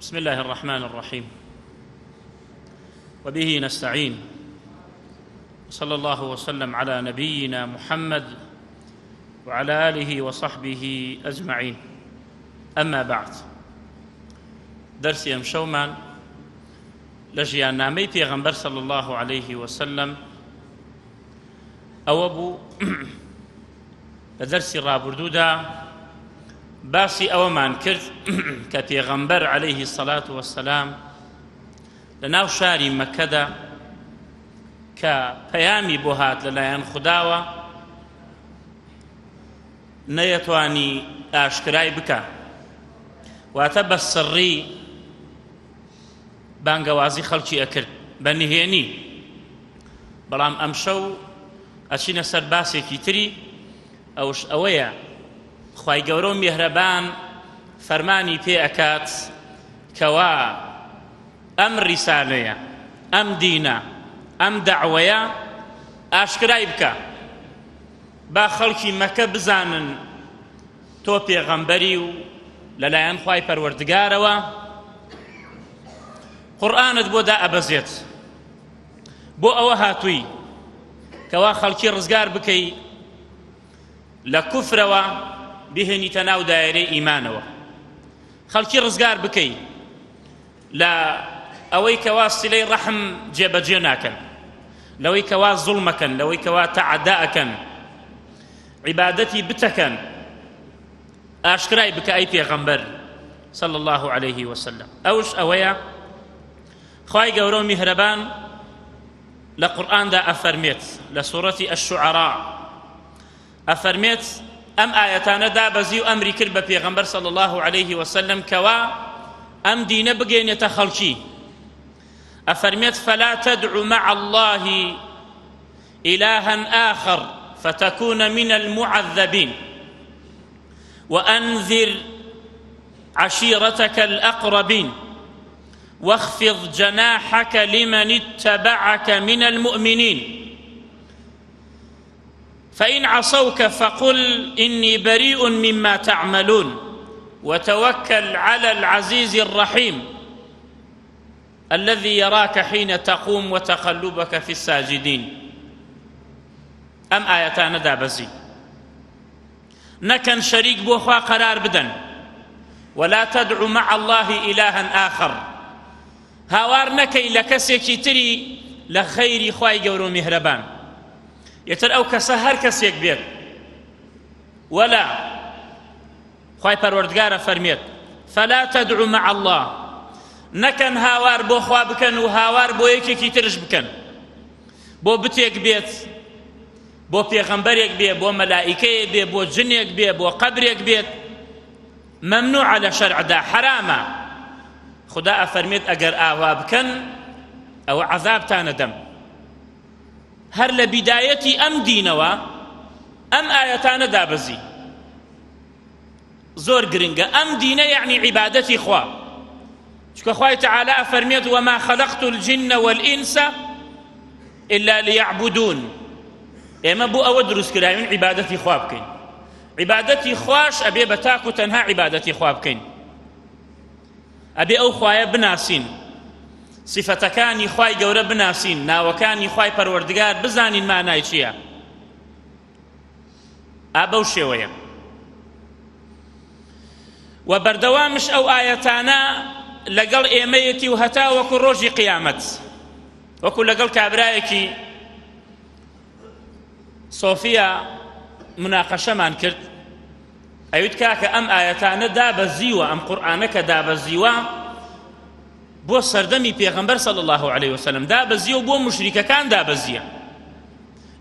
بسم الله الرحمن الرحيم وبه نستعين صلى الله وسلم على نبينا محمد وعلى آله وصحبه أجمعين أما بعد دەرسی ئەمشەومان لە ژیاننامەی پێغەمبەر صلی الله عليه وسلم ئەوە بوو لە دەرسی ڕابردوودا باسی ئەوەمان کرد کە پێغەمبەر عەلەیهی سەلات وەسەلام لە ناو شاری مەکەدا کە پەیامی بۆ هات لەلایەن خوداوە نەیەتوانی ئاشکرای بکە واتە بە سڕی بانگەوازی خەڵکی ئەکرد بە نهێنی بەڵام ئەمشەو ئەچینە سەر باسێکی تری ئەوش ئەوەیە خوای گەورە و میهرەبان فەرمانی پێ ئەکات کەوا ئەم ڕیسالەیە ئەم دینە ئەم دەعوەیە ئاشکرای بکە با خەڵکی مەکە بزانن تۆ پێغەمبەری و لەلایەن خوای پەروەردگارەوە قورئانت بۆ دائەبەزێت بۆ ئەوە هاتووی کەوا خەڵکی ڕزگار بکەی لە کوفرەوە بهێنیتە ناو دایرەی ئیمانەوە خەڵکی ڕزگار بکەی لە ئەوەی کەوا سلەی ڕەحم جێبەجێ ناکەن لەوەی کەوا زوڵمەکەن لەوەی کەوا تەعەدا ئەکەن عیبادەتی بتەکەن ئاشکرای بکە ئەی پێغەمبەر صلى الله عليه وسلم ئەوش ئەوەیە خوای گەورە و میهرەبان لە قورئاندا ئەفەرمێت لە سوڕەتی الشعراء ئەفەرمێت ئەم ئایەتانە دابەزی و ئەمری کرد بە پێغەمبەر صلی الله عليه وسلم کەوا ئەم دینە بگەینێتە خەڵکی ئەفەرمێت فلا تدع مع الله إلها آخر فتكون من المعذبين وأنذر عشيرتك الأقربين واخفض جناحك لمن اتبعك من المؤمنين فإن عصوك فقل إني بريء مما تعملون وتوكل على العزيز الرحيم الذي يراك حين تقوم وتقلبك في الساجدين ئەم ئایەتانە دابەزی نەکەن شەریک بۆ خوا قەرار بدەن ولا تدع مع الله إلها آخر هاوار نەکەی لە کەسێکی تری لە خەیری خوای گەورە و میهرەبان یتر ئەو کەسە هەر کەسێک بێت ولا خوای پەروەردگارە فەرمێت فلا تدع مع الله نەکەن هاوار بۆ خوا بکەن و هاوار بۆ یەکێکی ترش بکەن بۆ بتێک بێت بۆ پێغەمبەرێک بێ بۆ مەلائیکەیە بێ بۆ جنێک بێ بۆ قەبرێک بێت مەمنوعە لە شەرعدا حەرامە خدا ئەفەرمێت ئەگەر ئاوا بکەن ئەوە عەذابتانە دەم هەر لە بیدایەتی ئەم دینەوە ئەم ئایەتانە دابەزی زۆر گرنگە ئەم دینە یعنی عیبادەتی خوا چونکە خوای تعالی ئەفەرمێت وما خلقت الجن والإنس إلا ليعبدون ئێمە بۆ ئەوە دروست کراوین عیبادەتی خوا بکەین عیبادەتی خواش ئەبێ بە تاک و تەنها عیبادەتی خوا بکەین ئەبێ ئەو خوایە بناسین صفەتەکانی خوای گەورە بناسین ناوەکانی خوای پەروەردگار بزانین مانای چییە ئا بەو شێوەیە و بەردەوامش ئەو ئایەتانە لەگەڵ ئێمەیەتی و هەتا وەکو ڕۆژی قیامەت وەکو لەگەڵ کابرایەکی سۆفیا مناقەشەمان کرد ئەویت کاکە ئەم ئایەتانە دابەزیوە ئەم قورئانە کە دابەزیوە بۆ سەردەمی پێغەمبەر صلی الله عليه وسلم دابەزیوە بۆ مشریکەکان دابەزیە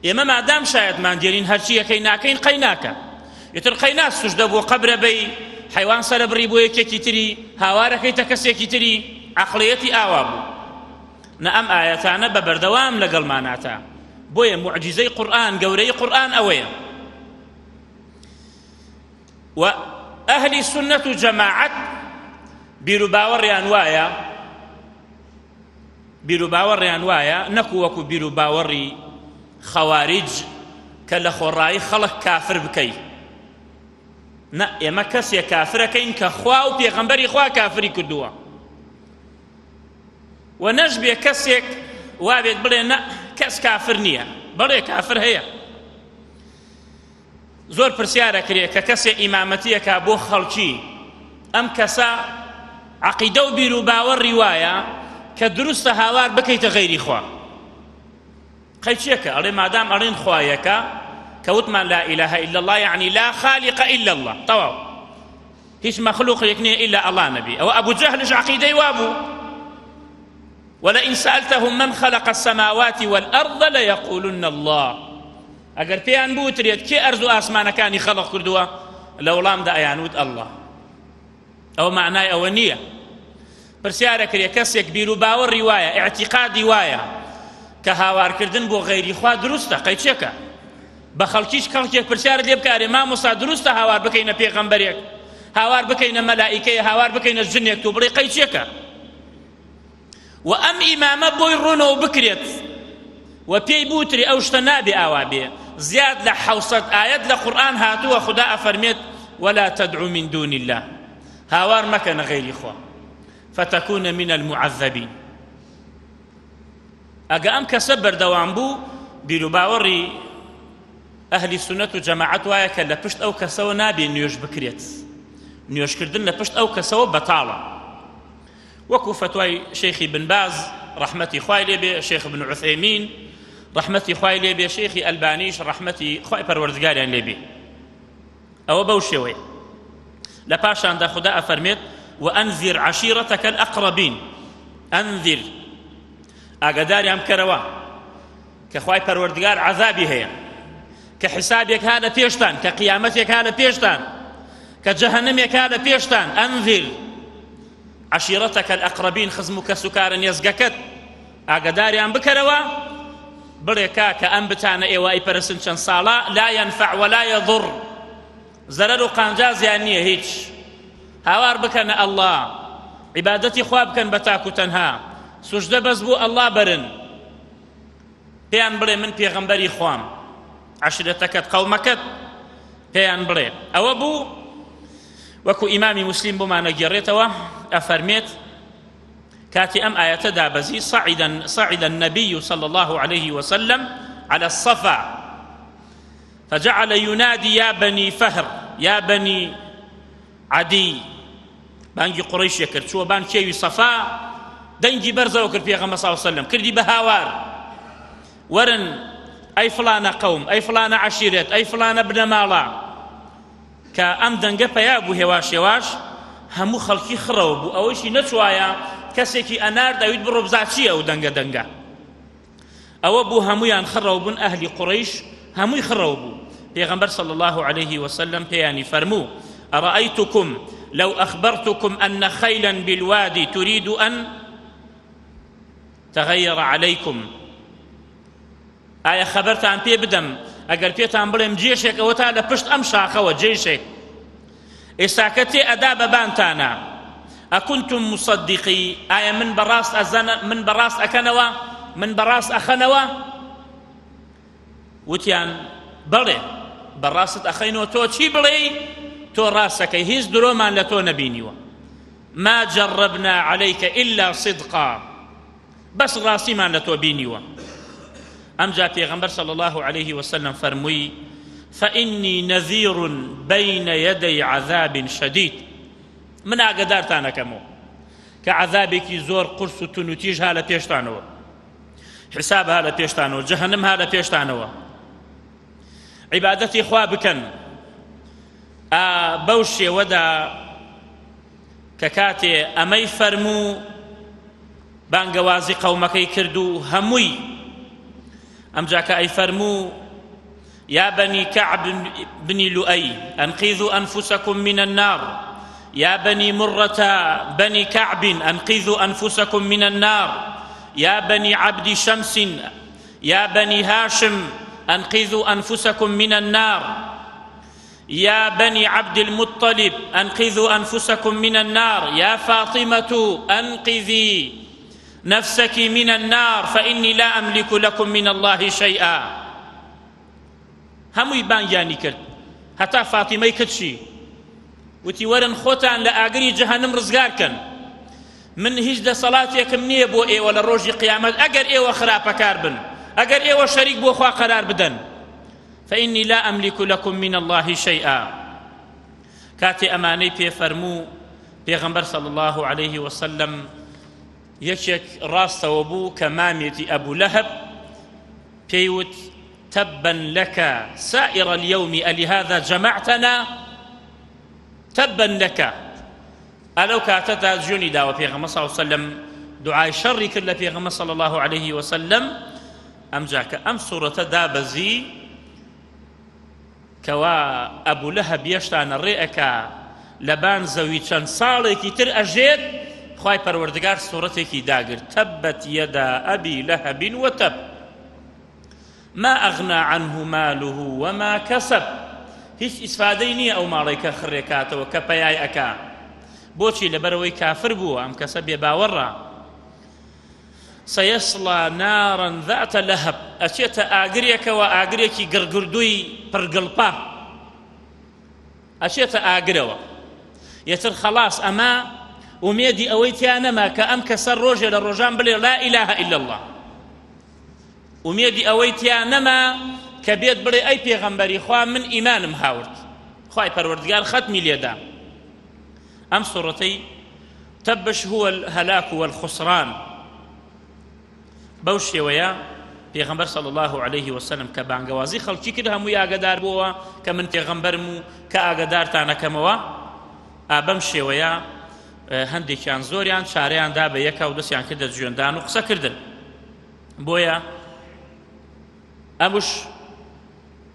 ئێمە مادام شایەتمان دێنین هەرچی یەکەی ناکەین قەی ناکە ئیتر قەی نا سوژدە بۆ قەبرە بەی حەیوان سەرە بڕی بۆ یەکێکی تری هاوارەکەیتە کەسێکی تری عەقڵیەتی ئاوا بوو نە ئەم ئایەتانە بە بەردەوام لەگەڵماناتە بۆیە معجیزەی قورئان گەورەی قورئان ئەوەیە و ئەهلی سنەت و جەماعەت بیروباوەڕیان وایە بیروباوەڕیان وایە نەکو وەکو بیروباوەڕی خەواریج کە لە خۆڕایی خەڵک کافر بکەی نە ئێمە کەسێک کافرەکەین کە خوا و پێغەمبەری خوا کافری کردووە. و نەشبێ کەسێک وابێت بڵێ نە کەس کافر نییە بەڵێ کافر هەیە زۆر پرسیارە کرێ کە کەسێ ئیمامەتیەکە بۆ خەڵکی ئەم کەسە عقیدە و بیر و باوەڕی وایە کە دروستە هاوار بکەیتە غەیری خوا قەیچێکە ئەڵێ مادام ئەڵێن خوا یەکە کە وتمان لا إله إلا الله یعنی لا خالق إلا الله تەواو هیچ مەخلوقێک نییە ئیلا ئەڵا نەبی ئەوە ئەبو جەهلش عەقیدەی وابوو ولئن سألتهم من خلق السماوات والأرض ليقولن الله ئەگەر پێیان بوترێت کێ ئەرز و ئاسمانەکانی خەڵق کردووە لە وەڵامدا ئەیانوت ئەڵڵا ئەوە معنای ئەوە نییە پرسیارە کرێ کەسێک بیر و باوەڕی وایە ئیعتیقادی وایە کە هاوارکردن بۆ غەیری خوا دروستە قەیچێکە بە خەڵکیش کەڵکێک پرسیارت لێ بکارێ مامۆستا دروستە هاوار بکەینە پێغەمبەرێک هاوار بکەینە مەلائیکەیە هاوار بکەینە جنێک تۆ بڵێ قەیچێکە و ئەم ئیمامە بۆی ڕوونەوە بکرێت و پێی بوترێ ئەو شتە نابێ ئاوا بێ زیاد لە حەوسەد ئایەت لە قورئان هاتووە خودا ئەفەرمێت ولا تدعو من دون الله هاوار مەکەنە غەیری خوا فتكون من المعذبین ئەگە ئەم کەسە بەردەوام بوو بیروباوەڕی ئەهلی سوننەت و جەماعەت وایە کە لە پشت ئەو کەسەوە نابێ نوێژ بکرێت نوێژکردن لە پشت ئەو کەسەوە بەتاڵە وەکو فەتوای شێخی بن باز ڕەحمەتی خوای لێ بێ شێخ بن عوثەیمین ڕەحمەتی خوای لێ بێ شێخی ئەلبانیش ڕەحمەتی خوای پەروەردگاریان لێ بێ ئەوە بەو شێوەیە لە پاشاندا خودا ئەفەرمێت وأنذر عشيرتك الأقربين أنذر ئاگاداریان بکەرەوە کە خوای پەروەردگار عەزابی هەیە کە حسابێک ها لە پێشتان کە قیامەتێک ها لە پێشتان کە جەهەنەمێک ها لە پێشتان ئەنذر عشیرەتەکە الأقربین خزم و کەسوکارە نێزگەکەت ئاگاداریان بکەرەوە بڵێ کاکە ئەم بتانە ئێوە ئەیپەرستن چەند ساڵە لا ينفع ولا يضر زەرەر و قانجازیان نییە هیچ هاوار بکەنە ئەڵڵا عیبادەتی خوا بکەن بە تاک و تەنها سوژدە بەس بۆ ئەڵڵا بەرن پێیان بڵێ من پێغەمبەری خوام عەشرەتەکەت قەومەکەت پێیان بڵێ ئەوە بوو وەکو ئیمامی مسلم بۆمانە گێڕێتەوە ئەفەرمێت کاتی ئەم ئاەتە دابەزی صعد صعد النبي صلى الله عليه وسلم على الصفا فجعل ينادي يا بني فهر يا بني عدی بانگی قوڕەیشێ کرد چووە بان کێوی سەفا دەنگی بەرزەوە کرد پێغەمبەر صلی الله علیه وسلم کردی بە هاوار وەرن ئەی فڵانە قەوم ئەی فڵانە عەشیرەت ئەی فڵانە بنەماڵە کە ئەم دەنگە پەیا بوو هێواش هێواش هەموو خەڵکی خڕەوە بوو ئەوەیشی نەچوایە کەسێکی ئەنارد ئەویت بڕۆ بزا چییە ئەو دەنگە دەنگە ئەوە بوو هەموویان خڕەو بوون ئەهلی قوڕەیش هەمووی خڕەو بوو پێغەمبەر صلی الله علیه وسلم پێیانی فەرموو أرأيتكم لو أخبرتكم أن خيلا بالوادي تريد أن تغير عليكم ئایا خەبەرتان پێ بدەم ئەگەر پێتان بڵێم جێشێک ئەوە تا لە پشت ئەم شاخەوە جێشێک ئێستاکە تێ ئەدا بە بانتانا ئەکونتم مصدقی ئایا من بەڕاست ئەزەنە من بەڕاست ئەکەنەوە من بەڕاست ئەخەنەوە وتیان بەڵێ بەڕاستت ئەخەینەوە تۆ چی بڵێی تۆ ڕاستەکەی هیچ درۆمان لە تۆ نەبینیوە ما جربنا عليك إلا صدقا بەس ڕاستیمان لە تۆ بینیوە ئەمجا پێغەمبەر صلی الله علیه وسلم فەرمووی فإني نذير بين يدي عذاب شديد من ئاگەدارتان ئەکەمەوە کە عذابێکی زۆر قورس و تون و تیژ ها لە پێشتانەوە حساب ها لە پێشتانەوە جەهەنم ها لە پێشتانەوە عیبادەتی خوا بکەن بەو شێوەدا کە کاتێ ئەمەی فەرموو بانگەوازی قەومەکەی کرد و هەمووی ئەمجا کە ئەیفەرموو يا بني كعب بن لؤي أنقذوا أنفسكم من النار يا بني مرة بني كعب أنقذوا أنفسكم من النار يا بني عبد شمس يا بني هاشم أنقذوا أنفسكم من النار يا بني عبد المطلب أنقذوا أنفسكم من النار يا فاطمة أنقذي نفسك من النار فإني لا أملك لكم من الله شيئا هەمووی بانگیانی کرد هەتا فاتیمەی کچی وتی وەرن خۆتان لە ئاگری جەهەنم ڕزگار کەن. من هیچ دەسەڵاتێکم نییە بۆ ئێوە لە ڕۆژی قیامەت ئەگەر ئێوە خراپەکار بن، ئەگەر ئێوە شەریک بۆ خوا قەرار بدەن. فإنی لا أملك لكم من الله شيئا. کاتێ ئەمانەی پێ فەرموو پێغەمبەر صلی الله علیه وسلم یەکێک ڕاستەوە بوو کە مامێتی ئەبوو لەهەب پێی وت تبا لك سائر اليوم ألهذا جمعتنا تبا لك ئا لەو کاتەدا جوێنی داوە پێغەمبەر صلی الله علیه وسلم دوعای شەڕی کرد لە پێغەمبەر صلی الله علیه وسلم ئەمجا کە ئەم سوڕەتە دابەزی کەوا ئەبوو لەهەب یەشتا نەڕێ ئەکا لەبان زەوی چەند ساڵێکی تر ئەژێت خوای پەروەردگار سوڕەتێکی داگرت تەبەت یەدا ئەبی لەهەب وتەب ما اغنی عنه ماله وما کسب هیچ ئیسفادەی نییە ئەو ماڵەی کە خڕێکاتەوە کە پەیای ئەکا بۆچی لەبەرەوەی کافر بووە ئەم کەسە بێباوەڕە سيصلى نارا ذات لهب ئەچێتە ئاگرێکەوە ئاگرێکی گڕگردووی پڕگڵپە ئەچێتە ئاگرەوە یەتر خەڵاس ئەمە ئومێدی ئەوەی تیا نەما کە ئەم کەسە ڕۆژێ لە ڕۆژان بڵێ لا إله إلا الله ئومێدی ئەوەی تیا نەما کە بێت بڵێ ئەی پێغەمبەری خوا من ئیمانم هاورد خوای پەروەردگار خەتمی لێدا ئەم سوڕەتەی تبش هو الهلاك والخسران بەو شێوەیە پێغەمبەر صلی الله علیه وسلم کە بانگەوازی خەڵکی کرد هەمووی ئاگادار بووە کە من پێغەمبەرم و کە ئاگادارتانەکەمەوە ئا بەم شێوەیە هەندێکیان زۆریان چارەیان دا بە یەکا و دەستیان کردە جوێندان و قسەکردن بۆیە ئەمش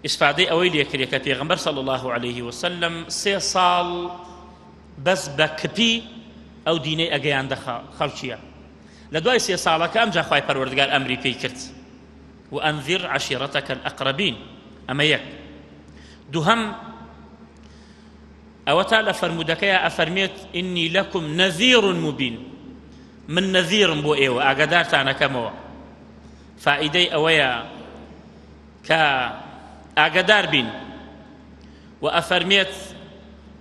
ئیسفادەی ئەوەی لێکرێ کە پێغەمبەر صلی الله علیه وسلم سێ ساڵ بەس بە کپی ئەو دینەی ئەگەیاندە خەڵکیە لە دوای سێ ساڵەکە ئەمجا خوای پەروەردگار ئەمری پێی کرد وأنذر عشیرتک الأقربین ئەمە یەک دووهەم ئەوەتا لە فەرموودەکەیا ئەفەرمێت ئینی لەکم نەذیر مبین من نەذیرم بۆ ئێوە ئاگادارتانەکەمەوە فائیدەی ئەوەیە کە ئاگادار بین و ئەفەرمێت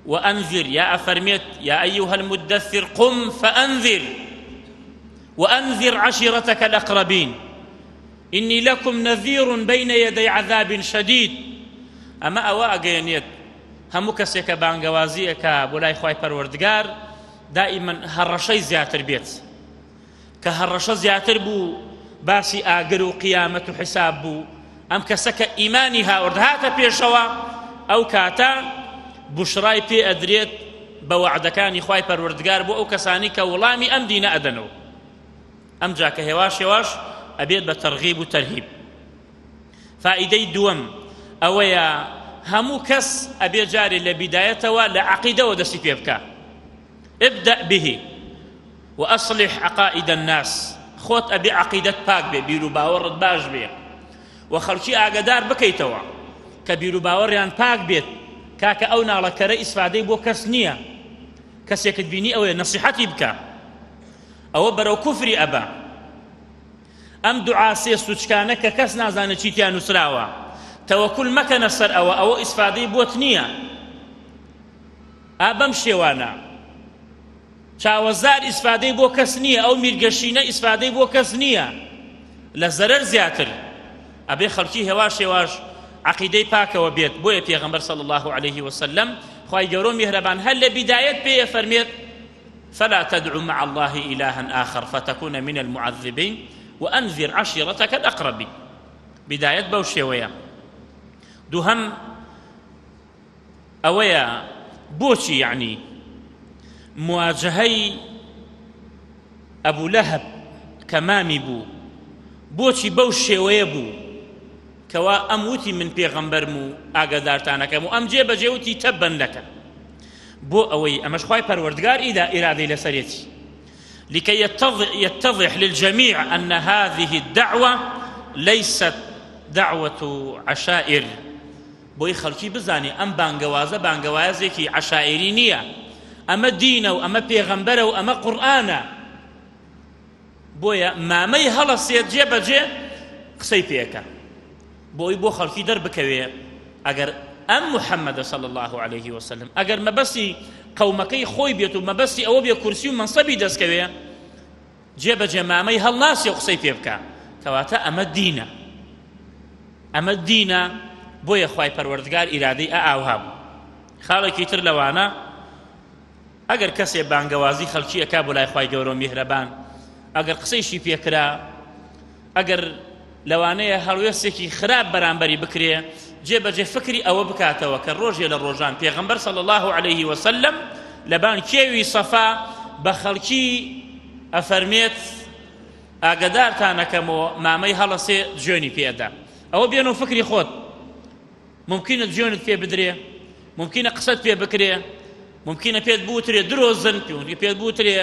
وأنذر يا أفرميت يا أيها المدثر قم فأنذر وأنذر عشيرتك الأقربين إني لكم نذير بين يدي عذاب شديد ئەمە ئەوە ئەگەیەنێت هەموو کەسێک کە بانگەوازی ئەکا بۆ لای خوای پەروەردگار دائیمەن هەڕەشەی زیاتر بێت کە هەڕەشە زیاتر بوو باسی ئاگر و قیامەت و حساب بوو ئەم کەسە کە ئیمانی هاورد هاتە پێشەوە ئەو کاتە بوشرای پێ ئەدرێت بە وەعدەکانی خوای پەروەردگار بۆ ئەو کەسانی کە وەڵامی ئەم دینە ئەدەنەوە ئەمجا کە هێواش هێواش ئەبێت بە تەرغیب و تەرهیب فائیدەی دووەم ئەوەیە هەموو کەس ئەبێ جارێ لە بیدایەتەوە لە عەقیدەوە دەستی پێ بکا ابدأ به وأصلح عقائد الناس خۆت ئەبێ عەقیدەت پاک بێ بیر و باوەڕت باش بێ و خەڵکی ئاگدار بکەیتەوە کە بیر و باوەڕیان پاک بێت کاکە ئەو ناڵەکەرە ئیسفادەی بۆ کەس نییە کەسێکت بینی ئەوەیە نەسیحەتی بکە ئەوە بەرەو کوفری ئەبا ئەم دوعا سێ سوچکانە کە کەس نازانێت چی تیا نووسراوە تەوەکول مەکەنە سەر ئەوە ئەوە ئیسفادەی بۆت نییە ئا بەم شێوانە چاوەزار ئیسفادەی بۆ کەس نییە ئەو میرگەشینە ئیسفادەی بۆ کەس نییە لە زەرەر زیاتر ئەبێ خەڵکی هێواش هێواش عقیدەی پاکەوە بێت بۆیە پێغەمبەر صلی الله علیه وسلم خوای گەورە و میهرەبان هەر لە بیدایەت پێیە فەرمێت فلا تدع مع الله إلها آخر فتكون من المعذبين وأنذر عشيرتك الأقربين بداية بەو شێوەیە دووهەم ئەوەیە بۆچی یعنی مواجهەی ئەبوو لەهەب کە مامی بوو بۆچی بەو شێوەیە بوو کەوا ئەم وتی من پێغەمبەرم و ئاگادارتانەکەم و ئەم جێ بەجێ وتی تەبەن لەکە بۆ ئەوەی ئەمەش خوای پەروەردگار ئیدا ئیرادەی لەسەرێتی لكي يتضح للجميع أن هذه الدعوة ليست دعوة عشائر بۆی خەڵکی بزانێ ئەم بانگەوازە بانگەوازێکی عەشائیری نییە ئەمە دینە و ئەمە پێغەمبەرە و ئەمە قورئانە بۆیە مامەی هەڵەسێت جێ بەجێ قسەی پێکە بۆی بۆ خەڵکی دەربکەوێ ئەگەر ئەم محەممەدە صلی الله عليه وسلم ئەگەر مەبەستی قەومەکەی خۆی بێت و مەبەستی ئەوە بێ کورسی و مەنسەبی دەستکەوێ. جێ بەجێ مامەی هەڵناسێ و قسەی پێ بکا. کەواتە ئەمە دینە، ئەمە دینە، بۆیە خوای پەروەردگار ئیرادەی ئە ئاوها بوو. خاڵێکی تر لەوانە ئەگەر کەسێ بانگەوازی خەڵکی ئەکا بۆ لای خوای گەورە و میهرەبان، ئەگەر قسەیشی پێکرا، ئەگەر لەوانەیە هەڵوێستێکی خراپ بەرامبەری بکرێ، جێ بەجێ فکری ئەوە بکاتەوە کە ڕۆژێ لە ڕۆژان پێغەمبەر صلی اللە علیه وسلم لەبان کێوی سەفا بە خەڵکی ئەفەرمێت ئاگەدارتان ئەکەمەوە مامەی هەڵەسێ جوێنی پێ ئەدا. ئەوە بێنۆ فکری خۆت، ممکنە جوێنت پێ بدرێ، ممکنە قسەت پێ بکرێ، ممکنە پێت بوترێ درۆزن، پێت بوترێ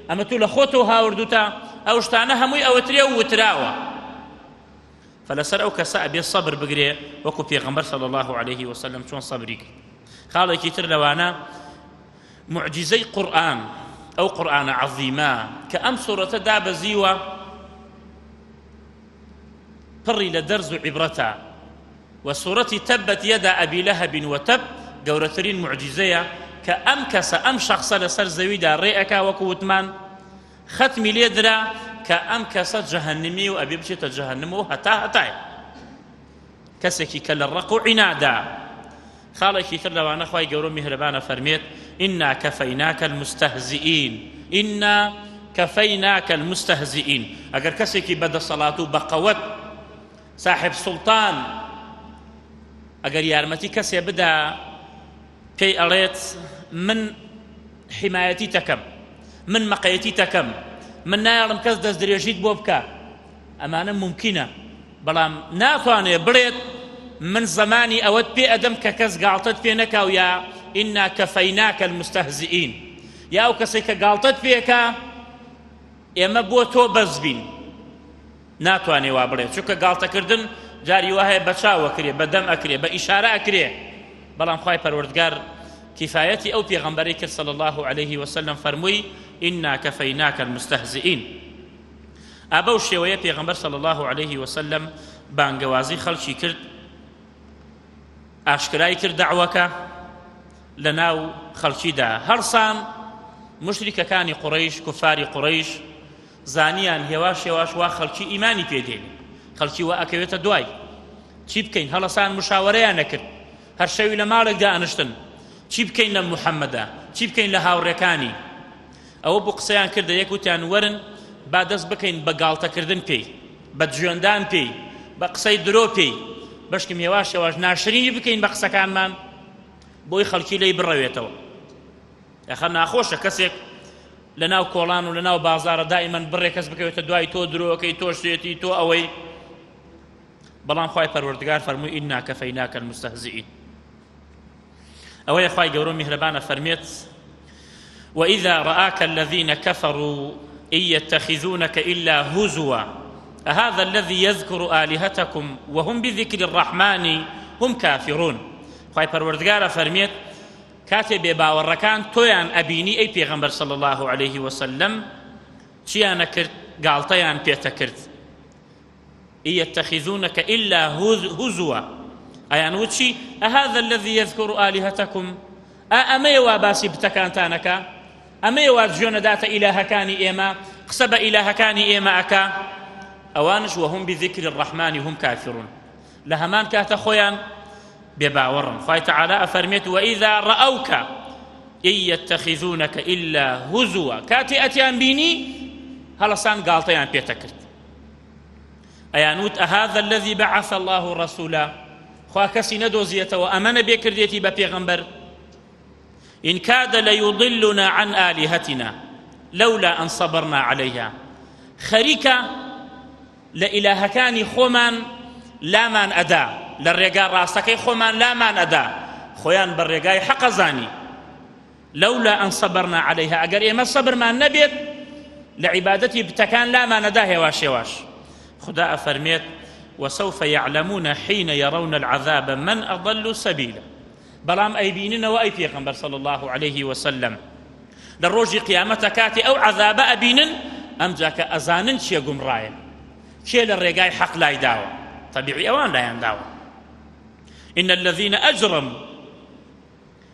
ئەمە تۆ لە خۆتەوە هاوردوتە، ئەو شتانە هەمووی ئەوەترێ و وتراوە. فلەسەر ئەو کەسە ئەبێ سەبر بگرێ وەکو پێغەمبەر صلی الله علیه وسلم چۆن سەبری کرد. خاڵێکی تر لەوانە معجزەی قورئان، ئەو قورئانە عەزیمە کە ئەم سورەتە دابەزیوە پڕی لە دەرز و عیبرەتە و سورەتی تبت یەدا ئەبی لەهەب وتب گەورەترین معجزەیە کە ئەم کەسە ئەم شەخسە لەسەر زەویدا ڕێ ئەکا وەکو وتمان خەتمی لێ درا کە ئەم کەسە جەهەنمی و ئەبێ بچێتە جەهەنم و هەتا هەتایە کەسێکی کە لە ڕق و عینادا. خاڵێکی تر لەوانە خوای گەورە و میهرەبانە فەرمێت ئینا کەفەیناکە المستهزئین ئینا کەفەیناکە المستهزئین ئەگەر کەسێکی بەدەسەڵات و بەقەوەت صاحب سوڵتان ئەگەر یارمەتی کەسێ بدا پێی ئەڵێت من حمایەتی تەکەم من مەقەیەتی تەکەم من نایەڵم کەس دەست درێژیت بۆ بکە ئەمانە مومکینە بەڵام ناتوانێ بڵێت من زەمانی ئەوەت پێ ئەدەم کە کەس گاڵتەت پێ نەکا و یا ئینا کەفەیناکە المستهزئین یا ئەو کەسێک کە گاڵتەت پێکا ئێمە بۆ تۆ بەس بین ناتوانێ وا بڵێ چونکە گاڵتەکردن جاری وا هەیە بە چاو ئەکرێ بە دەم ئەکرێ بە ئیشارە ئەکرێ بەڵام خوای پەروەردگار کفایەتی ئەو پێغەمبەرەی کرد صلی الله علیه وسلم فەرمووی ئینا کەفەیناکە المستهزئین ئا بەو شێوەیە پێغەمبەر صلی اللە علیه وسلم بانگەوازی خەڵکی کرد ئاشکرای کرد دەعوەکە لە ناو خەڵکیدا هەڵسان مشریکەکانی قوڕیش کوفاری قوڕیش زانیان هێواش هێواش وا خەڵکی ئیمانی پێدێنی خەڵکی وا ئەکەوێتە دوای چی بکەین هەڵەسان مشاوەرەیان نەکرد هەر شەوی لە ماڵێکدا ئەنشتن چی بکەین لە محەممەدا چی بکەین لە هاوڕێکانی ئەوە بوو قسەیان کردە یەک وتیان وەرن با دەست بکەین بە گاڵتەکردن پێی، بە جوێندان پێی، بە قسەی درۆ پێی، بەشکم هێواش هێواش ناشرینی بکەین بە قسەکانمان بۆی خەڵکی لێی بڕەوێتەوە. ئەخە ناخۆشە کەسێک لە ناو کۆڵان و لە ناو بازارە دائیمەن بڕێ کەس بکەوێتە دوای تۆ درۆکەی تۆ شێتی تۆ ئەوەی بەڵام خوای پەروەردگار فەرمووی ئینا کەفەیناکە المستهزئین ئەوەیە خوای گەورە و میهرەبانە فەرمێت وإذا رآك الذين كفروا إن يتخذونك إلا هزوا أهذا الذي يذكر آلهتكم وهم بذكر الرحمن هم كافرون خوای پەروەردگارە فەرمێت کاتێ بێباوەڕەکان تۆیان ئەبینی ئەی پێغەمبەر صلی الله عليه وسلم چیان نەکرد گاڵتەیان پێتەکرد إن يتخذونك إلا هزوا ئەیان وت چی أهذا الذي يذكر آلهتكم ئا ئەمەیە وا باسی بتەکانتان ئەکا ئەمەیە وا جوێنەداتە ئیلاهەکانی ئێمە قسە بە ئیلاهەکانی ئێمە ئەکا ئەوانش وهم بذكر الرحمن هم كافرون لە هەمان کاتە خۆیان بێباوەڕن خوای تعالی ئەفەرمێت وإذا رأوك إن يتخذونك إلا هزوا کاتێ ئەتیان بینی هەڵەسان گاڵتەیان پێتەکرد ئەیانوت ئەهذا الذي بعث الله رسولا خوا کەسی نەدۆزیەتەوە ئەمە نەبێ کردێتی بە پێغەمبەر إن كاد ليضلنا عن آلهتنا لولا أن صبرنا عليها خەریکە لە ئیلاهەکانی خۆمان لامان ئەدا لە ڕێگا ڕاستەکەی خۆمان لامان ئەدا خۆیان بە ڕێگای حەقە زانی لولا ان صبرنا علیها ئەگەر ئێمە سەبرمان نەبێت لە عیبادەتی بتەکان لامان ئەدا هێواش هێواش خودا ئەفەرمێت وسوف يعلمون حين يرون العذاب من أضل سبيلا بەڵام ئەیبیننەوە ئەی پێغەمبەر صلی الله عليه وسلم لە ڕۆژی قیامەتە کاتی ئەو عەذابە ئەبینن ئەمجا کە ئەزانن چیە گومڕایە کێ لە ڕێگای حەق لای داوە طبیعی ئەوان لایان داوە إن الذين أجرموا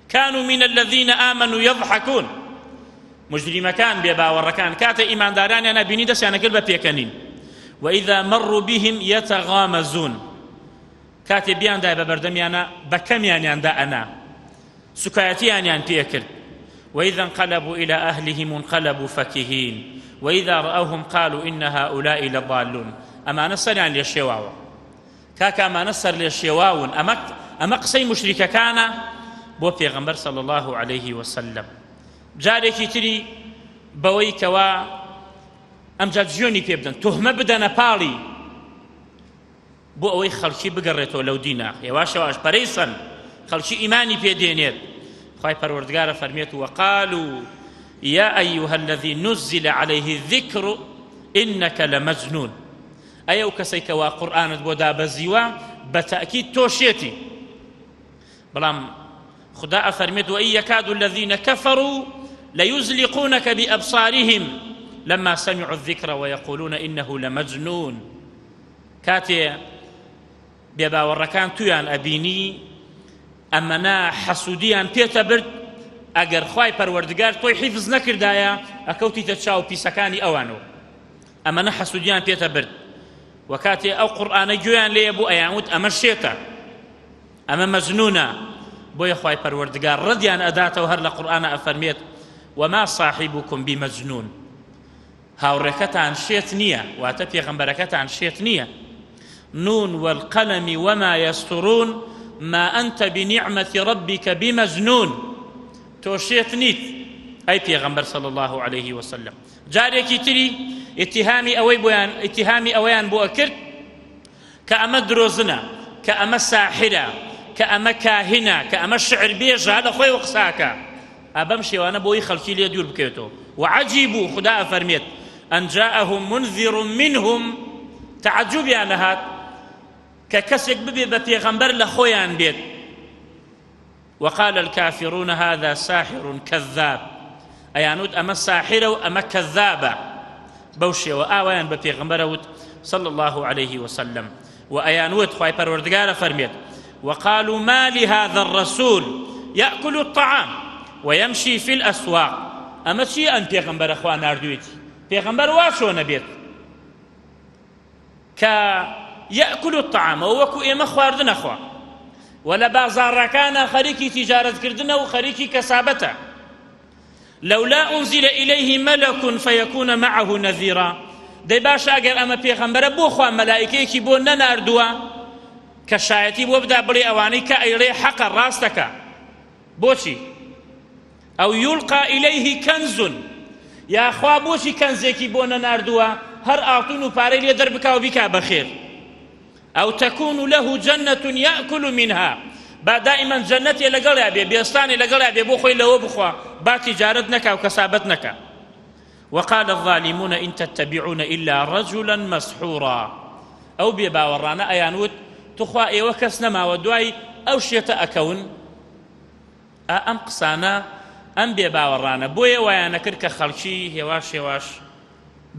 كانوا من الذين آمنوا يضحكون. مجریمەکان بێباوەڕەکان کاتێ ئیماندارانیان ئەبینی دەستیان ئەکرد بە پێکەنین وإذا مروا بهم يتغامزون کاتێ بیاندای بە بەردەمیانە بە کەمیانیان دا ئەنا سوکایەتیانیان پێکرد وإذا انقلبوا إلى أهلهم انقلبوا فكهين وإذا رأوهم قالوا إن هؤلاء لضالون ئەمانە سەریان لێ شێواوە کاکە ئەمانە سەر لێ شێواون ئەمە ئەمە قسەی مشریکەکانە بۆ پێغەمبەر صلی الله عليه وسلم جارێکی تری بەوەی کەوا ئەمجا جوێنی پێ بدەن تۆهمە بدەنە پاڵی بۆ ئەوەی خەڵکی بگەڕێتەوە لەو دینە هێواش هێواش پەرەی سەن خەڵکی ئیمانی پێ دێنێت خوای پەروەردگارە فەرمێت وقالوا يا أيها الذي نزل عليه الذكر إنك لمجنون ئەی ئەو کەسەی کەوا قورئانت بۆ دابەزیوە بە تەئکید تۆ شێتی بەڵام خودا ئەفەرمێت وإن يكاد الذين كفروا ليزلقونك بأبصارهم لما سمعوا الذكر ويقولون إنه لمجنون کاتێ بێباوەڕەکان تویان ئەبینی ئەمەنا حەسوودیان پێتە برد ئەگەر خوای پەروەردگار تۆی حیفز نەکردایە ئەکەوتیتە چاو پیسەکانی ئەوانەوە ئەمەنە حەسوودیان پێتە برد و کاتێ ئەو قورئانە گوێیان لێ بوو ئەیان وت ئەمە شێتە ئەمە مەجنونە بۆیە خوای پەروەردگار ڕەدیان ئەداتەوە هەر لە قورئانە ئەفەرمێت وما صاحبكم بمجنون هاوڕێکەتان شێت نییە واتە پێغەمبەرەکەتان شێت نییە نون والقلم وما يسطرون ما أنت بنعمة ربك بمجنون تۆ شێت نیت ئەی پێغەمبەر صلی الله عليه وسلم جارێکی تری ئیتیهامی ئەوەی بۆیان ئیتیهامی ئەوەیان بۆ ئەکرد کە ئەمە درۆزنە کە ئەمە ساحرە کە ئەمە کاهینە کە ئەمە شعر بێژە لە خۆی قساکە ئەبەم شێوانە بۆی خەڵکی لێ دوور بکەوێتەوە وعجیبوا خودا ئەفەرمێت أن جاءهم منذر منهم تعجبیان هات کە کەسێک ببێ بە پێغەمبەر لە خۆیان بێت وقال الكافرون هذا ساحر كذاب ئەیانوت ئەمە ساحرە و ئەمە کەذابە بەو شێوە ئاوایان بە پێغەمبەرە وت صلى الله عليه وسلم و ئەیانوت خوای پەروەردگارە فەرمێت وقالوا ما لهذا الرسول يأكل الطعام ويمشي في الأسواق ئەمە چی ئەم پێغەمبەرە خوا ناردوێتی پێغەمبەر وا چۆنە بێت کە یەئکول الطعام ئەو وەکو ئێمە خواردن ئەخوا و لە بازاڕەکانە خەریکی تیجارەتکردنە و خەریکی کەسابەتە لولا أنزل إليه ملك فيكون معه نذيرا دەی باشە ئەگەر ئەمە پێغەمبەرە بۆ خوا مەلائیکەیەکی بۆ نەناردووە کە شایەتی بۆ بدا بڵێ ئەوانەی کە ئەیڵێ حەقە ڕاستەکە بۆچی او یلقی الیه کنز یاخوا بۆچی کەنزێکی بۆ نەناردووە هەر ئاڵتون و پارەی لێ دەربکا و بیکا بەخێر او تكون له جنة یأکل منها با دائما جەنەتێ لەگەڵیا بێ بێستانێ لەگەڵیا بێ بۆ خۆی لەوە بخوا با تیجارەت نەکا و کەسابەت نەکا وقال الظالمون إن تتبعون إلا رجلا مسحورا ئەو بێ باوەڕانە ئەیانوت توخوا ئێوە کەس نەماوە دوای ئەو شێتە ئەکەون ئا ئەم قسانە ئەم بێ باوەڕانە بۆیە وایانەکرد کە خەڵکی هێواش هێواش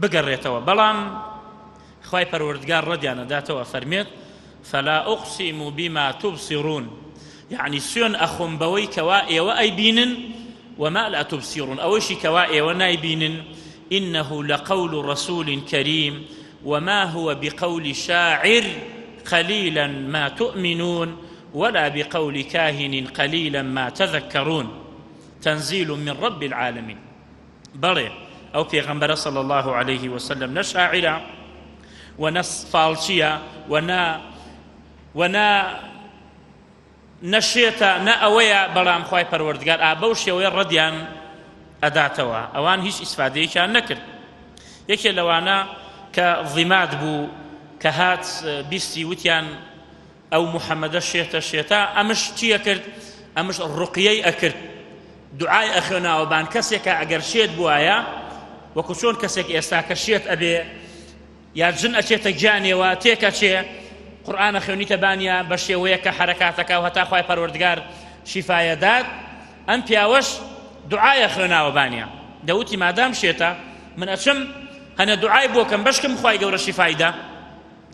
بگەڕێتەوە بەڵام خوای پەروەردگار ڕەدیان ئەداتەوە ئەفەرمێت فلا أقسم بما تبصرون یعنی سوێن ئەخۆم بەوەی کەوا ئێوە ئەیبینن وما لا تبصرون ئەوەیشی کەوا ئێوە نایبینن إنه لقول رسول كريم وما هو بقول شاعر قليلا ما تؤمنون ولا بقول کاهن قلیلا ما تذکرون تنزیل من رب العالمین بەڵێ ئەو پێغەمبەرە صلی الله علیه وسلم نە شاعرە و نە فاڵچیە و نە و نە نەشێتە نە ئەوەیە بەڵام خوای پەروەردگار ئا بەو شێوەیە ڕەدیان ئەداتەوە ئەوان هیچ ئیسفادەیەکیان نەکرد یەکێ لەوانە کە ضیمات بوو کە هات بیستی وتیان ئەو محەمەدە شێتە شێتە ئەمش چی ئەکرد ئەمش ڕقیەی ئەکرد دوعای ئەخوێناوە بان کەسێکە ئەگەر شێت بوایە وەکو چۆن کەسێک ئێستا کە شێت ئەبێ یا جن ئەچێتە گیانێوە تێکەچێ قورئانە خوێنیتە بانیە بە شێوەیە کە حرەکاتەکە و هەتا خوای پەروەردگار شیفایە دات ئەم پیاوەش دوعایە خوێناوە بانیە دەوتی مادام شێتە من ئەچم هەنە دوعای بۆکەم بەشکم خوای گەورە شیفایدا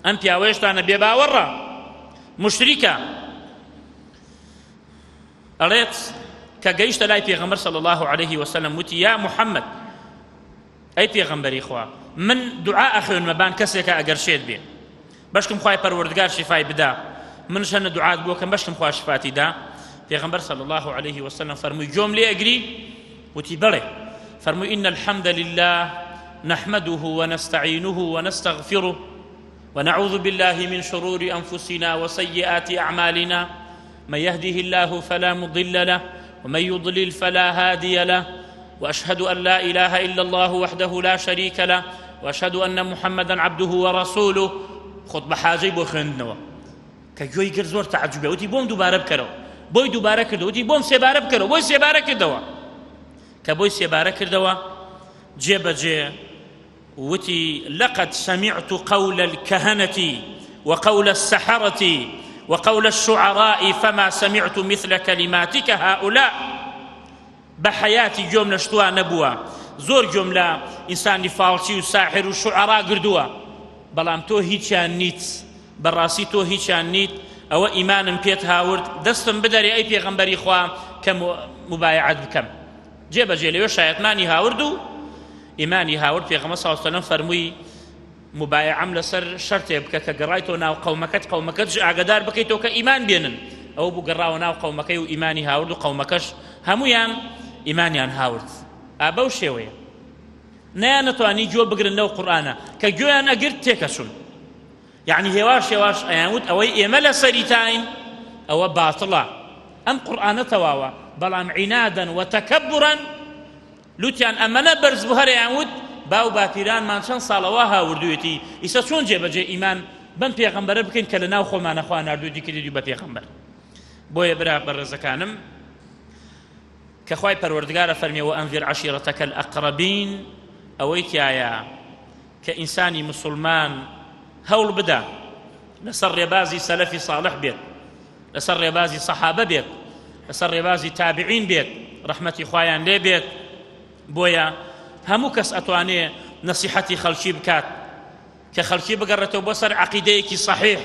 ئەم پیاوە هێشتانە بێباوەڕە مشریکە ئەڵێت. کە گەیشتە لای پێغەمبەر صلی الله علیه وسلم وتی یا محمد ئەی پێغەمبەری خوا من دوعا ئەخوێنمە بان کەسێکە ئەگەر شێت بێ بەشکم خوای پەروەردگار شیفای بدا منش هەنە دوعات بۆ کەم بەشکم خوا شفاتی دا پێغەمبەر صلی الله علیه وسلم فەرمووی گۆم لێ ئەگری وتی بەڵێ فەرمووی إن الحمد لله نحمده ونستعينه ونستغفره ونعوذ بالله من شرور أنفسنا وسيئات أعمالنا من يهده الله فلا مضل له ومن يضلل فلا هادي له واشهد ان لا اله الا الله وحده لا شريك له واشهد ان محمدا عبده ورسوله خطبە حاجەی بۆ خوێندنەوە کە گوێی گرت زۆر تەعجوبە وتی بۆم دووبارە بکەرەوە بۆی دووبارە کردەوە وتی بۆم سێبارە بکەرەوە بۆی سێبارە کردەوە کە بۆی سێبارە کردەوە جێبەجێ وتی، لقد سمعت قول الکهنة وقول السحرة وقول الشعراء فما سمعت مثل کلماتک هؤلاء بە حەیاتی گوێم لە شتوا نەبووە زۆر گوێم لە ئینسانی فاڵچی و ساحر و شعرا گردووە بەڵام تۆ هیچیان نیت بەڕاستی تۆ هیچیان نیت ئەوە ئیمانم پێت هاورد دەستم بدەرێ ئەی پێغەمبەری خوا کە مبایعەت بکەم جێ بەجێ لەوێ شایەتمانی هاورد و ئیمانی هاورد پێغەمبەر صلی اللە علیه و سلم فەرمووی مبایعەم لەسەر شەرتێ بکە کە گەڕایتەوە ناو قەومەکەت قەومەکەت ئاگادار بکەیتەوە کە ئیمان بێنن ئەوە بوو گەڕاوە ناو قەومەکەی و ئیمانی هاورد و قەومەکەش هەمویان ئیمانیان هاورد ئا بەو شێوەیە نەیانەتوانی گوێ بگرن لەو قورئانە کە گوێیان ئەگرت تێکەچوون یەعنی هێواش هێواش ئەیان وت ئەوەی ئێمە لەسەریتاین ئەوە باتڵە ئەم قورئانە تەواوە بەڵام عینادەن وتەکەبورەن لوتیان ئەمەنە بەرز بوو هەریان وت باو باپیرانمان چەند ساڵەوە هاوردوێتی ئیسە چۆن جێبەجێ ئیمان بەم پێغەمبەرە بکەین کە لە ناو خۆمانە خوا ناردوێتی کردی بە پێغەمبەر بۆیە برا بەڕێزەکانم کە خوای پەروەردگارە فەرمی وأنذر عشیرتک الأقربین ئەوەی تایە کە ئینسانی مسوڵمان هەوڵ بدا لەسەر ڕێبازی سەلەفی ساڵح بێت لەسەر ڕێبازی سەحابە بێت لەسەر ڕێبازی تابعین بێت ڕەحمەتی خوایان لێ بێت بۆیە هەموو کەس ئەتوانێ نەسیحەتی خەڵکی بکات کە خەڵکی بگەڕێتەوە بۆ سەر عەقیدەیەکی صحیح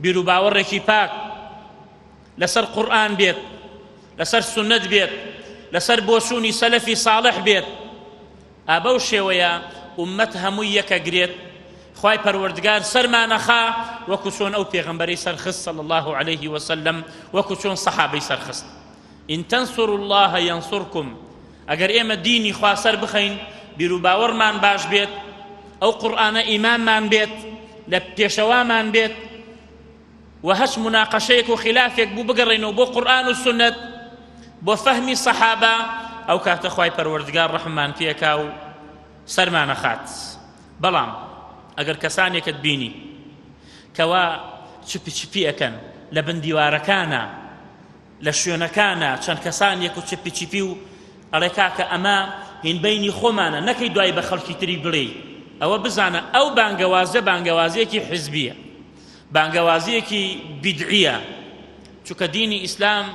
بیروباوەڕێکی پاک لەسەر قورئان بێت لەسەر سوننەت بێت لەسەر بۆچوونی سەلەفی صاڵح بێت ئا بەو شێوەیە ئوممەت هەمووی یەکەگرێت خوای پەروەردگار سەرمانەخا وەکو چۆن ئەو پێغەمبەرەی سەرخست صلی الله علیه وسلم وەکو چۆن سەحابەی سەرخست إن تنصروا الله ينصركم ئەگەر ئێمە دینی خوا سەر بخەین بیروباوەڕمان باش بێت ئەو قورئانە ئیماممان بێت لە پێشەوامان بێت و هەچ موناقەشەیەک و خیلافێک بوو بگەڕێنەوە بۆ قورئان و سوننەت بۆ فەهمی سەحابە ئەو کاتە خوای پەروەردگار ڕەحممان پێکا و سەرمانەخات بەڵام ئەگەر کەسانێکت بینی کەوا چپی چپی ئەکەن لە بن دیوارەکانە لە شوێنەکانا چەند کەسانێک و چپی چپی و ئەڵێ کاکە ئەمە هین بەینی خۆمانە نەکەی دوای بە خەڵکی تری بڵێی ئەوە بزانە ئەو بانگەوازە بانگەوازیەکی حزبیە بانگەوازیەکی بیدعیە چونکە دینی ئیسلام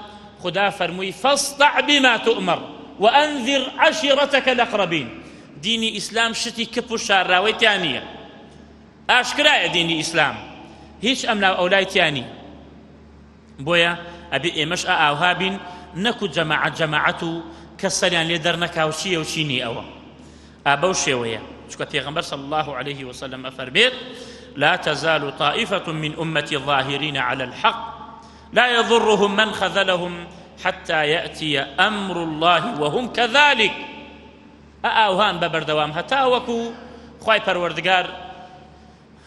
خودا فەرمووی فاصدع بما تؤمر وأنذر عشیرتک الأقربین دینی ئیسلام شتی کپ و شارراوەی تیا نییە ئاشکرایە دینی ئیسلام هیچ ئەملا ئەولای تیا نییە بۆیە ئەبێ ئێمەش ئا ئاوها بین نەکو جەماعەت جەماعەت و کەس سەریان لێ دەرنەکا و چییە و چی نییە ئەوە ئا بەو شێوەیە چونکە پێغەمبەر صلی الله علیه وسلم ئەفەرمێت لا تزال طائفة من أمتي ظاهرين على الحق لا يضرهم من خذلهم حتى يأتي أمر الله وهم كذلك ئاوهان بە بەردەوام هەتا وەکو خوای پەروەردگار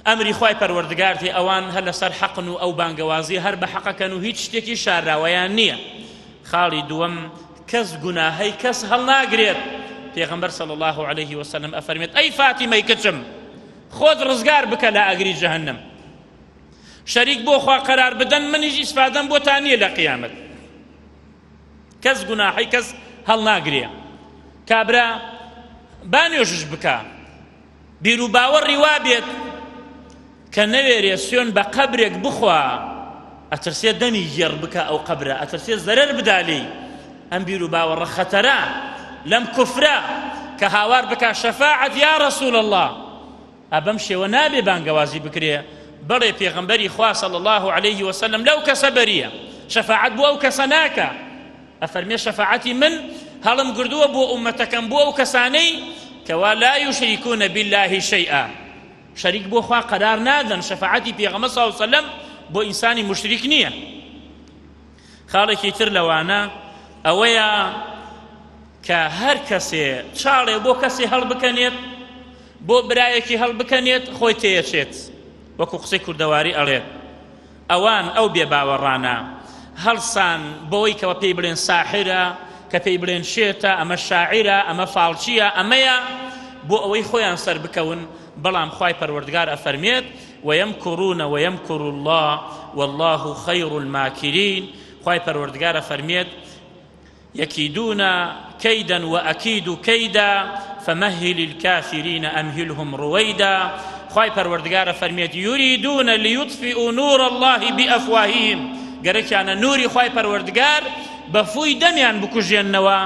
ئەمری خوای پەروەردگار تێ ئەوان هەر لەسەر حەقن و ئەو بانگەوازی هەر بە حەقەکەن و هیچ شتێکی شارراوەیان نییە خاڵی دووەم کەس گوناهەی کەس هەڵناگرێت پێغەمبەر صلی الله علیه وسلم ئەفەرمێت ئەی فاتیمەی کچم خۆت ڕزگار بکە لە ئاگری جەهەنەم شەریک بۆ خوا قەرار بدەن منیش ئیسفادەم بۆتان نییە لە قیامەت کەس گوناحی کەس هەڵناگرێ کابرا با نوێژش بکە بیروباوەڕی وابێت کە نەوێرێ سوێن بە قەبرێک بخوا ئەترسێ دەمی گێڕ بکە ئەو قەبرە ئەترسێ زەرەر بدا لێی ئەم بیروباوەڕە خەتەرە لەم کوفرە کە هاوار بکا شەفاعەت یا رسول الله ئا بەم شێوە نابێ بانگەوازی بکرێ بەڵێ پێغەمبەری خوا صلی الله علیه وسلم لەو کەسە بەریە شەفاعەت بۆ ئەو کەسە ناکا. ئەفەرمێ شەفاعەتی من هەڵم گردووە بۆ ئومەتەکەم بۆ ئەو کەسانەی کەوا لا یشرکون بالله شیئا شەریک بۆ خوا قەرار نادەن شەفاعەتی پێغەمبەر صلی الله علیه وسلم بۆ ئینسانی مشریک نییە خاڵێکی تر لەوانە ئەوەیە کە هەر کەسێ چاڵێ بۆ کەسێ هەڵبکەنێت بۆ برایەکی هەڵبکەنێت خۆی تێیەچێت وەکو قسەی کوردەواری ئەڵێت ئەوان ئەو بێباوەڕانە هەڵسان بەوەی کەەوە پێی بڵێن ساحرە کە پێی بڵێن شێتە ئەمە شاعیرە ئەمە فاڵچیە ئەمەیە بۆ ئەوەی خۆیان سەر بکەون بەڵام خوای پەروەردگار ئەفەرمێت ويمكرون ويمكر الله والله خير الماكرين خوای پەروەردگار ئەفەرمێت يكيدون كيدا وأكيد كيدا فمهل الكافرين أمهلهم رويدا خوای پەروەردگار ئەفەرمێت يريدون ليطفئوا نور الله بأفواههم گەرەکیانە نوری خوای پەروەردگار بە فووی دەمیان بکوژێننەوە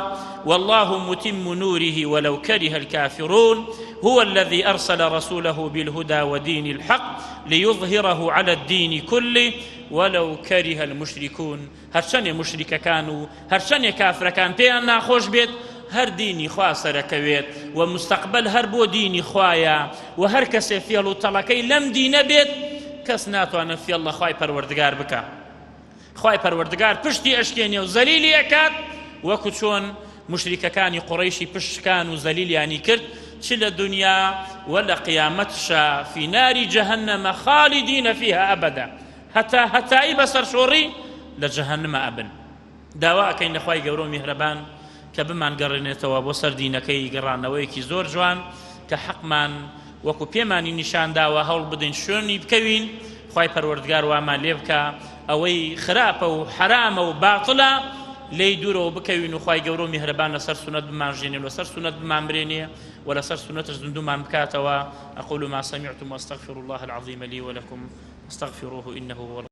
والله متم نوره ولو كره الكافرون هو الذي أرسل رسوله بالهدى ودين الحق ليظهره على الدين كله ولو كره المشركون هەرچەنێ موشریکەکان و هەرچەنێ کافرەکان پێیان ناخۆش بێت هەر دینی خوا سەرەکەوێت و مستەقبەل هەر بۆ دینی خوایە و هەر کەسێ فێڵ و تەڵەکەی لەم دینە بێت کەس ناتوانێت فێڵ لە خوای پەروەردگار بکا خوای پەروەردگار پشتی ئەشکێنێ و زەلیلی ئەکات وەکو چۆن مشریکەکانی قوڕەیشی پشت شکان و زەلیلیانی کرد چ لە دنیا و لە قیامەتشا فی ناری جەهەنەمە خالیدین فیها ئەبەدا هەتا هەتایی بە سەرشۆڕی لە جەهەنمە ئەبن. داوا ئەکەین لە خوای گەورە و میهرەبان کە بمانگەڕێنێتەوە بۆ سەر دینەکەی گەڕانەوەیەکی زۆر جوان کە حەقمان وەکو پێمانی نیشان داوە هەوڵ بدەین شوێنی بکەوین خوای پەروەردگار وامان لێ بکا ئەوەی خراپە و حەرامە و باتڵە لێی دوورەوە بکەوین و خوای گەورە و میهرەبان لەسەر سونەت بمانژێنێ و لەسەر سونەت بمانمرێنێ و لەسەر سونەتش زیندوومان بکاتەوە أقول ما سمعتم واستغفر الله العظيم لي ولكم استغفروه إنه هو.